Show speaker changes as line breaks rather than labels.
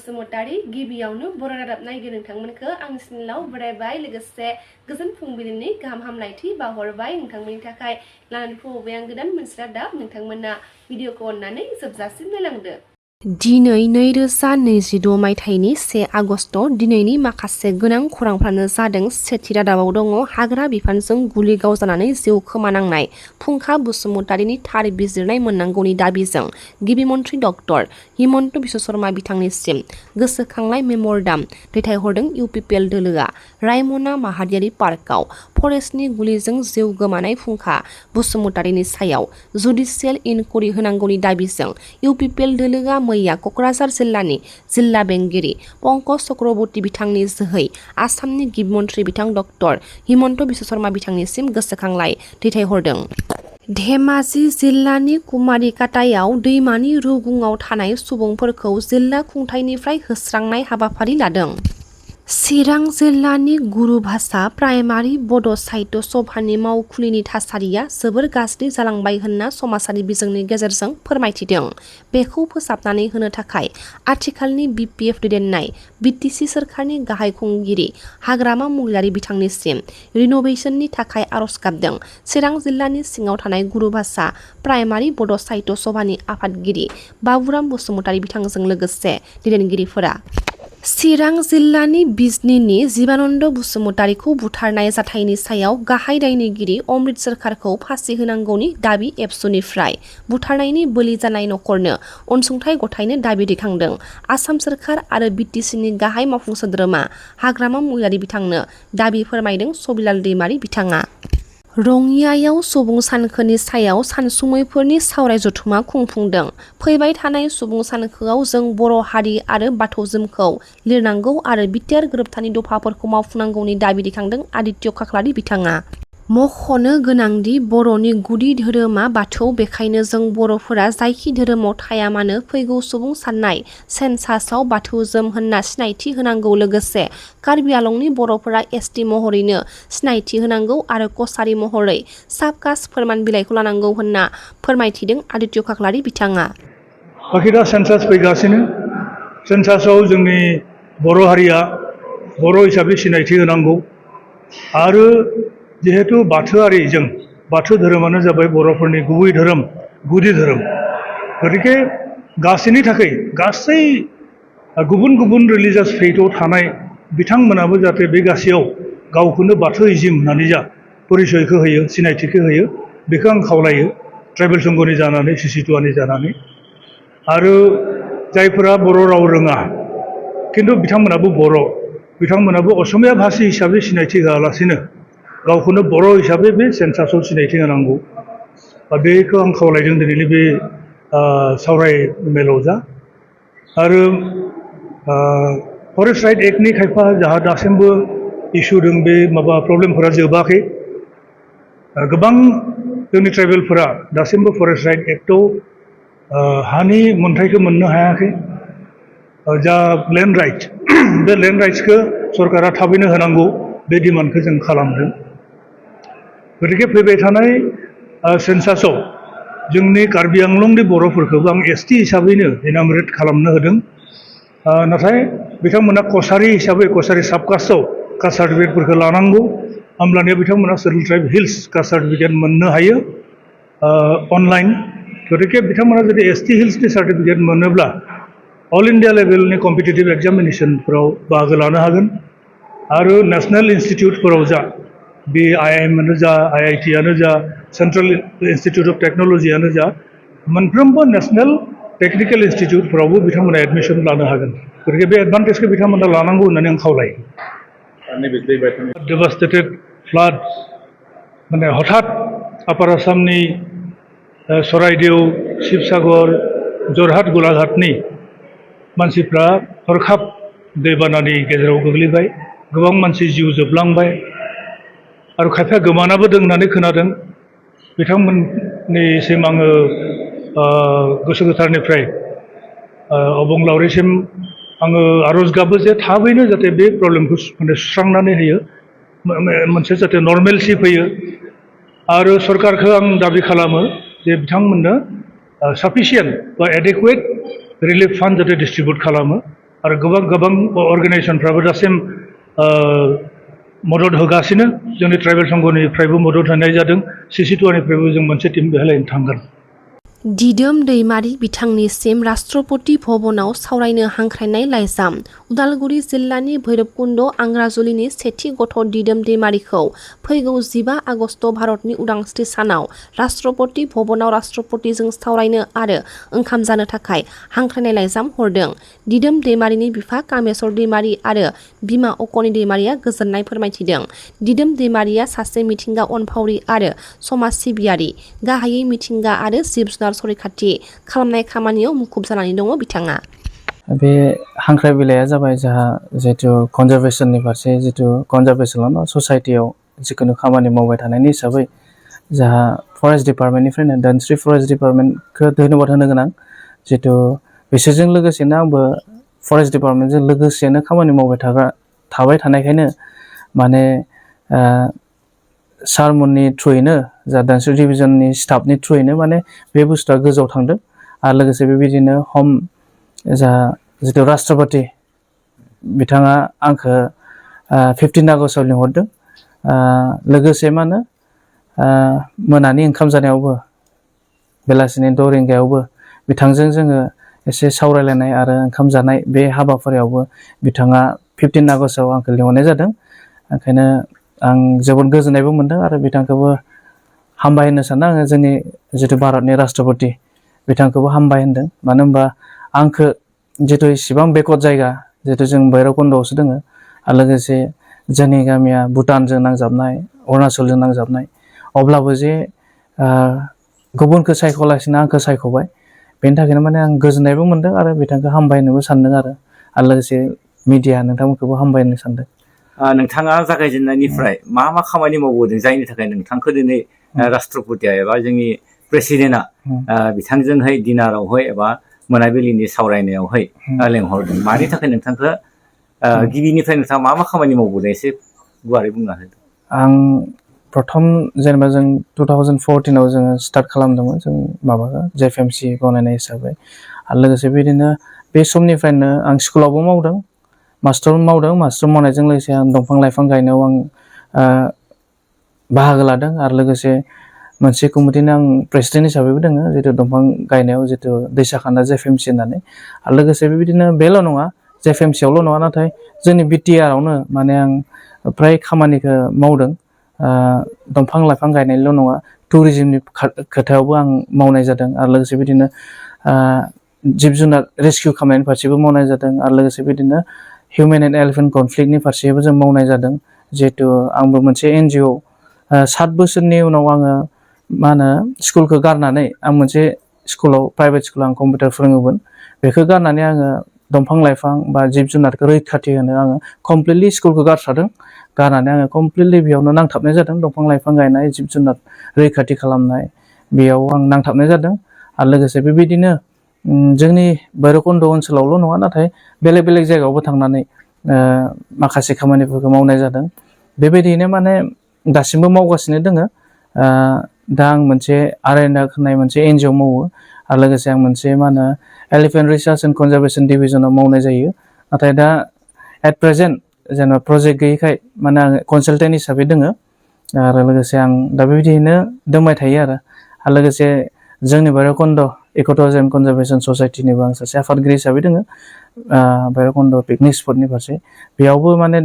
बसुमतारी गिबियावनो बर' रादाब नायगिरि नोंथांमोनखो आं सिनिलाव बरायबाय लोगोसे गोजोन फुंबिलिनि गाहाम हामलायथि बावहरबाय नोंथांमोननि थाखाय लानानै फैबाय आं गोदान मोनसे रादाब नोंथांमोना भिडिअखौ अननानै जोबजासिम नायलांदो। दिनै 2026 मायथाइनि 1 आगस्ट दिनैनि माखासे गोनां खौरांफ्रानो जादों। सेथि रादाबाव दङ हाग्रा बिफानजों गुलि गावजानानै जिउ खोमानांनाय फुंखा बसुमतारिनि थार बिजिरनाय मोननांगौनि दाबिजों गिबि मन्थ्रि डक्टर हिमन्त बिश्व शर्मा बिथांनिसिम गोसोखांनाय मेम'रेन्डाम दैथायहरदों इउपिपिएल दोलोआ। रायमना माहारियारि पार्कआव फरेस्टनि गुलिजों जिउ गोमानाय फुंखा बसुमतारिनि सायाव जुडिसियेल इनकुवेरि होनांगौनि दाबिजों इउपिपिएल दोलोआ मैया क'क्राझार जिल्लानि जिल्ला बेंगिरि पंकज चक्रवर्ती बिथांनि जोहै आसामनि गिबि मन्थ्रि बिथां डक्टर हिमन्त बिश्व शर्मा बिथांनिसिम गोसोखांलाय दैथायहरदों। धेमाजि जिल्लानि कुमारिकाटायाव दैमानि रुगुङाव थानाय सुबुंफोरखौ जिल्ला खुंथायनिफ्राय होस्रांनाय हाबाफारि लादों। चिरां जिल्लानि गुरुभाषा प्राइमारि बड' साहित्य सभानि मावखुलिनि थासारिया जोबोर गाज्रि जालांबाय होनना समाजारि बिजोंनि गेजेरजों फोरमायथिदों। बेखौ फोसाबनानै होनो थाखाय आथिखालनि बिपिएफ दैदेननाय बिटिसि सोरखारनि गाहाय खुंगिरि हाग्रामा महिलारि बिथांनिसिम रिन'भेसननि थाखाय आर'ज गाबदों। चिरां जिल्लानि सिङाव थानाय गुरुभाषा प्राइमारि बड' साहित्य सभानि आफादगिरि बाबुराम बसुमतारी बिथांजों लोगोसे दैदेनगिरिफोरा चिरां जिल्लानि बिजनीनि जीबानन्द बसुमतारीखौ बुथारनाय जाथायनि सायाव गाहाय दायनिगिरि अमृत सोरखारखौ फासि होनांगौनि दाबि एबसुनिफ्राय बुथारनायनि बोलि जानाय नखरनो अनसुंथाइ गथायनो दाबि दैखांदों। आसाम सोरखार आरो बिटिसिनि गाहाय मावफुं सोद्रोमा हाग्रामा महिलारि बिथांनो दाबि फोरमायदों सबिलाल दैमारि बिथाङा। रङियायाव सुबुं सानखोनि सायाव सानसुमैफोरनि सावराय जथुमा खुंफुंदों। फैबाय थानाय सुबुं सानखोआव जों बर' हारि आरो बाथौजोमखौ लिरनांगौ आरो बिटिआर गोरोबथानि दफाफोरखौ मावफुंनांगौनि दाबि दैखांदों आदित्य खाख्लारि बिथाङा। मख'नो गोनांदि बर'नि गुदि धोरोमा बाथौ, बेखायनो जों बर'फोरा जायखि धोरोमाव थाया मानो फैगौ सुबुं साननाय सेन्सासआव बाथौजोम होनना सिनायथि होनांगौ। लोगोसे कार्बि आलंनि बर'फोरा एसटि महरैनो सिनायथि होनांगौ आरो कसारि महरै साबकास्ट फोरमान बिलाइखौ लानांगौ होनना फोरमायथिदों आदित्य खाख्लारि बिथाङा।
बाखि दा सेन्सास फैगासिनो, सेन्सासआव जोंनि बर' हारिया बर' हिसाबै सिनायथि होनांगौ आरो जिहेतु बाथौआरिजों बाथौ धोरोमानो जाबाय बर'फोरनि गुबै धोरोम, गुदि धोरोम। गतिके गासैनि थाखाय गासै गुबुन गुबुन रिलिजियास फेथआव थानाय बिथांमोनाबो जाहाथे बे गासैयाव गावखौनो बाथौइजिम होननानै जा परिचयखौ होयो, सिनायथिखौ होयो, बेखौ आं खावलायो ट्राइबेल संघनि जानानै सिसिटुवानि जानानै। आरो जायफोरा बर' राव रोङा खिन्थु बिथांमोनाबो बर', बिथांमोनाबो असमिया भाषी हिसाबै सिनायथि होआलासिनो गावखौनो बर' हिसाबै बे सेन्सासआव सिनायथि होनांगौ। बेखौ आं खावलायदों दिनैनि बे सावराय मेलाव जा। आरो फरेस्ट राइट एक्टनि खायफा जाहा दासिमबो इस्यु दं, बे माबा प्रब्लेमफोरा जोबाखै। गोबां जोंनि ट्राइबेलफोरा दासिमबो फरेस्ट राइट एक्टआव हानि मोन्थाइखौ मोननो हायाखै। जा लेन्ड राइट बे लेन्ड राइट्सखौ सरकारा थाबैनो होनांगौ, बे डिमान्डखौ जों खालामदों। गतिके फैबाय थानाय सेन्सासआव जोंनि कार्बि आंलंनि बर'फोरखौबो आं एसटि हिसाबैनो इनामरेट खालामनो होदों। नाथाय बिथांमोना कसारि हिसाबै कसारि साबकास्टआव कास्ट सार्टिफिकेटफोरखौ लानांगौ, होमब्लानिया बिथांमोना schedule tribe hills caste certificate मोननो हायो अनलाइन। गतिके बिथांमोना जुदि एसटि हिल्सनि सार्टिफिकेट मोनोब्ला अल इन्डिया लेभेलनि कम्पिटिटिभ एग्जामिनेसनफोराव बाहागो लानो हागोन। आरो नेसनेल इन्स्टिटिउटफोराव जा, बे आइआइएमआनो जा, आइआइटिआनो जा, सेन्ट्रेल इन्स्टिटिउट अफ टेक्न'लजियानो जा, मोनफ्रोमबो नेसनेल टेक्निकेल इन्स्टिटिउटफोरावबो बिथांमोना एडमिसन लानो हागोन। गतिके बे एडभान्टेजखौ बिथांमोना लानांगौ होननानै आं खावलायो। डेभास्टेटेड फ्लाड माने हठात आपार आसामनि सराइदेउ, शिबसागर, जरहाट, गलाघाटनि मानसिफ्रा हरखाब दैबानानि गेजेराव गोग्लैबाय। गोबां मानसि जिउ जोबलांबाय आरो खायफा गोमानाबो दों होननानै खोनादों। बिथांमोननिसिम आङो गोसो गोथारनिफ्राय अबंलावरिसिम आङो आर'ज गाबो जे थाबैनो जाहाथे बे प्रब्लेमखौ माने सुस्रांनानै होयो, मोनसे जाहाथे नर्मेलसि फैयो। आरो सरकारखौ आं दाबि खालामो जे बिथांमोननो साफिसियेन्ट बा एडेकुवेट रिलिफ फान्ड जाहाथे डिस्ट्रिबिउट खालामो। आरो गोबां अर्गानाइजेसनफ्राबो दासिम मदद होगासिनो जोंनि ट्राइबेल संघनिफ्रायबो मदद होनाय जादों CC2निफ्रायबो जों मोनसे टीम बेहाय थांगोन
दिदोम दैमारि बिथांनिसिम राष्ट्रपति भवनाव सावरायनो हांख्रायनाय लाइजाम उदालगुरि जिल्लानि भैरबकुन्द आंग्राजुलिनि सेथि गथ' दिदोम दैमारिखौ फैगौ 15 आगस्ट भारतनि उदांस्रि सानाव राष्ट्रपति भवनाव राष्ट्रपतिजों सावरायनो आरो ओंखाम जानो थाखाय हांख्रायनाय लाइजाम हरदों। दिदोम दैमारिनि बिफा कामेश्वर दैमारि आरो बिमा अकनि दैमारिया गोजोननाय फोरमायथिदों। दिदोम दैमारिया सासे मिथिंगा अनफावरि आरो समाज सिबियारि गाहायै मिथिंगा आरो जिब जुनार सरैखाथि खालामनाय खामानियाव मुखुब जानानै दङ बिथाङा।
बे हांख्राय बिलाइया जाबाय जोंहा जितु कनजारभेसननि फारसे जितु कनजारभेसन ससाइटियाव जिखुनु खामानि मावबाय थानायनि हिसाबै जोंहा फरेस्ट डिपार्टमेन्टनिफ्रायनो धोनस्रि फरेस्ट डिपार्टमेन्टखौ धन्यबाद होनो गोनां जितु बिसोरजों लोगोसेनो आंबो फरेस्ट डिपार्टमेन्टजों लोगोसेनो खामानि मावबाय थाबाय थानायखायनो माने सारमोननि थ्रुयैनो जा धोनस्रि डिभिजननि स्टाफनि थ्रुयैनो माने बे बुस्थुआ गोजौआव थांदों आरो लोगोसे बेबायदिनो हम जा जितु राष्ट्रपति बिथाङा आंखौ 15 आगस्टआव लिंहरदों लोगोसे मा होनो मोनानि ओंखाम जानायावबो बेलासिनि 6 रिंगायावबो बिथांजों जोङो एसे सावरायलायनाय आरो ओंखाम जानाय बे हाबाफारियावबो बिथाङा 15 आगस्टआव आंखौ लिंहरनाय जादों। ओंखायनो आं जोबोद गोजोननायबो मोनदों आरो बिथांखौबो हामबाय होननो सानो आङो जोंनि जितु भारतनि राष्ट्रपति बिथांखौबो हामबाय होनदों मानो होनबा आंखौ जितु इसिबां बेकवर्ड जायगा जितु जों भैरबकुन्दआवसो दोङो आरो लोगोसे जोंनि गामिया भुटानजों नांजाबनाय अरुणाचलजों नांजाबनाय अब्लाबो जे गुबुनखौ सायख'लासिनो आंखौ सायख'बाय बेनि थाखायनो माने आं गोजोननायबो मोनदों आरो बिथांखौ हामबाय होननोबो सानदों आरो लोगोसे मिडिया नोंथांमोनखौबो हामबाय होननो सानदों।
नोंथाङा जागायजेननायनिफ्राय मा खामानि मावबोदों जायनि थाखाय नोंथांखौ दिनै राष्ट्रपतिया एबा जोंनि प्रेसिडेन्टआ बिथांजोंहाय डिनारावहाय एबा मोनाबिलिनि सावरायनायावहाय लेंहरदों मानि थाखाय नोंथांखौ गिबिनिफ्राय नोंथाङा मा खामानि मावबोदों एसे गुवारै बुंना होदो।
आं प्रथम जेनेबा जों 2014आव जोङो स्टार्ट खालामदोंमोन जों माबाखौ JFMC बनायनाय हिसाबै आरो लोगोसे बिदिनो बे समनिफ्रायनो आं स्कुलावबो मावदों मास्टार मावनायजों लोगोसे आं दंफां लाइफां गायनायाव आं बाहागो लादों आरो लोगोसे मोनसे कमिटिनि आं प्रेसिडेन्ट हिसाबैबो दोङो जितु दंफां गायनायाव जितु दैसाखान्दा JFMC होननानै आरो लोगोसे बेबायदिनो बेल' नङा JFMCआवल' नङा नाथाय जोंनि BTRआवनो माने आं फ्राय खामानिखौ मावदों दंफां लाइफां गायनायल' नङा टुरिजिमनि खोथायावबो आं मावनाय जादों आरो लोगोसे बिदिनो जिब जुनार रेस्किउ खालामनायनि फारसेबो मावनाय जादों आरो लोगोसे बिदिनो हिउमेन एन्ड एलिफेन्ट कनफ्लिक्टनि फारसेबो जों मावनाय जादों जिहेतु आंबो मोनसे NGO 7 बोसोरनि उनाव आङो मा होनो स्कुलखौ गारनानै आं मोनसे स्कुलाव प्राइभेट स्कुलाव आं कम्पिउटार फोरोङोमोन बेखौ गारनानै आङो दंफां लाइफां बा जिब जुनारखौ रैखाथि होनो आङो कमप्लिटलि स्कुलखौ गारनानै आङो कमप्लिटलि बेयावनो नांथाबनाय जादों दंफां लाइफां गायनाय जिब जुनार रैखाथि खालामनाय बेयाव आं नांथाबनाय जादों आरो लोगोसे बेबायदिनो जोंनि भैरबकुन्द ओनसोलावल' नङा नाथाय बेलेग बेलेग जायगायावबो थांनानै माखासे खामानिफोरखौ मावनाय जादों बेबायदियैनो माने दासिमबो मावगासिनो दोङो दा आं मोनसे आरायना होननाय मोनसे NGO मावो आरो लोगोसे आं मोनसे मा होनो एलिफेन्ट रिसार्च एन्ड कनजारभेसन डिभिजनाव मावनाय जायो नाथाय दा एट प्रेजेन्ट जेनेबा प्रजेक्ट गैयैखाय माने आं कनसालटेन्ट हिसाबै दोङो आरो लोगोसे आं दा बेबायदियैनो दोंबाय थायो आरो लोगोसे जोंनि भैरबकुन्द इक'टुरिज्म कनजारभेसन ससाइटिनिबो आं सासे आफादगिरि हिसाबै दोङो भैरबकुन्द पिकनिक स्पटनि फारसे बेयावबो माने